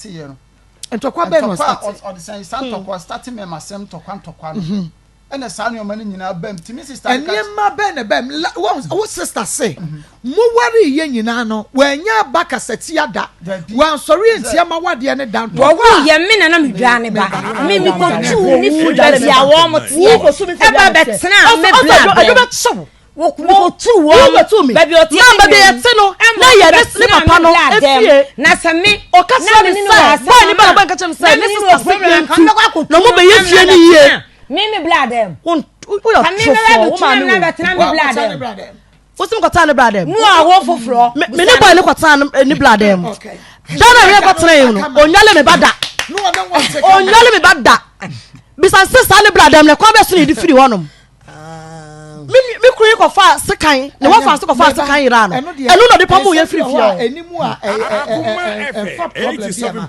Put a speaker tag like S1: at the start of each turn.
S1: Teeɛ no.
S2: Ntɔkwa bɛn na
S1: Ntɔkwa a
S2: ɔstate?
S1: ɔde sɛn saa ntɔkwa ɔstate mɛma asɛm ntɔkwa ntɔkwa no ɛna saa nneɛma no nyinaa bam nti me sister no ka
S2: Nneɛma bɛn na ɛbam? La, wɔn, wo sister se, moware yɛ nyinaa no, wannya aba kasatia da,
S1: Dabi.
S2: wansɔre antia ma wadeɛ no da, ntɔkwa
S3: Wɔwoo
S2: a.
S3: yɛ me na na medwaa ne ba. Me mekɔtuu ne firi
S4: Wodware
S3: baabi
S4: me
S3: a
S4: ba.
S3: wɔn teɛ
S4: Wokɔsu me firi
S3: ɛba
S4: baabi a meteɛ.
S3: bɛtenaa me
S4: Ɔsɛ
S3: bla
S4: ɔsɛ
S3: dɛm.
S4: adwo bɛkye wo.
S3: Mekɔtuu
S4: Wo
S3: wɔn
S4: bɛtu me.
S3: baabi a ɔteɛ
S4: Na
S3: ne
S4: baabi a
S3: nua
S4: yɛte no,
S3: ɛma
S4: na yɛ ne ne
S3: ɔbɛtenaa
S4: papa
S3: me
S4: no
S3: bla dɛm.
S4: efie.
S3: Na sɛ me
S4: Ɔka
S3: na
S4: kyerɛ
S3: me
S4: me
S3: ne no
S4: sɛ,
S3: wɔ asɛm
S4: boy ne ba na
S3: ama
S4: boy nka kyerɛ me
S3: na
S4: sɛ,
S3: me
S4: ne
S3: ne no
S4: sister
S3: wɔ
S4: se
S3: problem
S4: yɛntu
S3: anka mɛkɔ akɔtu
S4: na
S3: no
S4: ɔmo bɛyɛ
S3: ama
S4: fie
S3: no
S4: no yie.
S3: abɛtena me me bla dɛm.
S4: Wo woyɛ
S3: Ka me mɛba
S4: ɔtorofoɔ, wo
S3: abɛtu no
S4: maame
S3: ama no
S4: wo.
S3: abɛtena me bla
S2: Wakɔtena ne
S3: dɛm.
S2: bra dɛm.
S4: Wosi me kɔtena ne bra dɛm.
S3: No a wo foforɔ.
S4: Me me ne boy ne kɔtena ne bra dɛm.
S2: Okay.
S4: Da na yɛ kɔtena yi no, onyale me ba da.
S2: No, ɔne wɔn te kama.
S4: Onyale me ba da. Bisa sɛ saa ne bra dɛm no kwan bɛ so na yɛde firi hɔnom. Me me kunu yi kɔfa sekan, ne wɔfa ase kɔfa sekan yera no.
S2: Ɛno deɛ,
S4: Ɛno na ɔde pam yɛ
S2: ɛsɛ
S4: firi
S2: bi
S4: fie
S2: wɔ hɔ a
S4: hɔ.
S2: anim a ɛ- ɛ- ɛ- ɛ-
S5: Akoma
S2: ɛ- ɛmfa
S5: FM
S2: problem bi ama.
S5: 87.